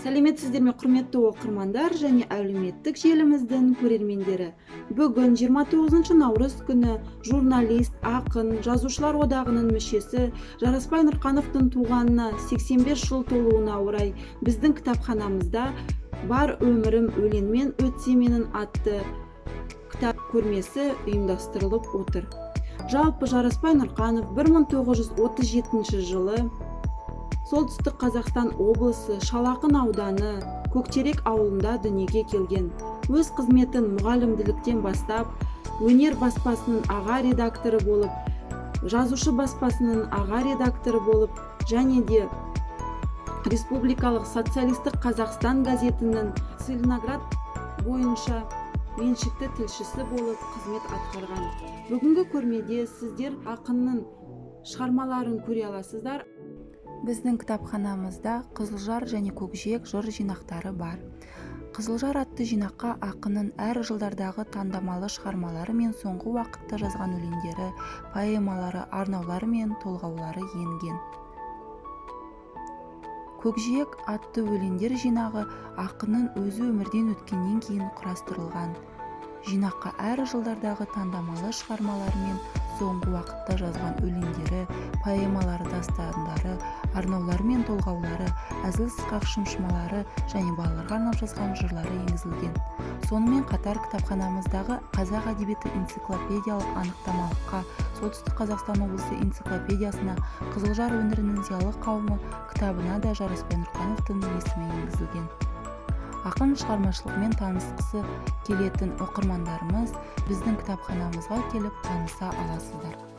Сәлеметсіздер ме, құрметті оқырмандар және әлеуметтік желіміздің көрермендері! Бүгін, 29 наурыз күні, журналист, ақын, Жазушылар одағының мүшесі Жарасбай Нұрқановтың туғанына 85 жыл толуына орай біздің кітапханамызда «Бар өмірім өлеңмен өтсе менің» атты кітап көрмесі ұйымдастырылып отыр. Жалпы, Жарасбай Нұрқанов 1937 жылы Солтүстік Қазақстан облысы, Шал ақын ауданы, Көктерек ауылында дүниеге келген. Өз қызметін мұғалімділіктен бастап, «Өнер» баспасының аға редакторы болып, «Жазушы» баспасының аға редакторы болып және де республикалық «Социалистік Қазақстан» газетінің Целиноград бойынша меншікті тілшісі болып қызмет атқарған. Бүгінгі көрмеде сіздер ақынның шығармаларын көре аласыздар. Біздің кітапханамызда «Қызылжар» және «Көкжиек» жыр жинақтары бар. «Қызылжар» атты жинаққа ақынның әр жылдардағы таңдамалы шығармалары мен соңғы уақытта жазған өлеңдері, поэмалары, арнаулары мен толғаулары енген. «Көкжиек» атты өлеңдер жинағы ақынның өзі өмірден өткеннен кейін құрастырылған. Жинаққа әр жылдардағы таңдамалы шығармалары мен соңғы уақытта жазған өлеңдері, поэмалары, дастандары, арнаулары мен толғаулары, әзіл-сықақ шымшымалары және балаларға арнап жазған жырлары енгізілген. Сонымен қатар кітапханамыздағы «Қазақ әдебиеті» энциклопедиялық анықтамалыққа, Солтүстік Қазақстан облысы энциклопедиясына, «Қызылжар өңірінің зиялы қауымы» кітабына да Жарасбай Нұрқановтың есімі енгізілген. Ақын шығармашылығымен танысқысы келетін оқырмандарымыз біздің кітапханамызға келіп таныса аласыздар.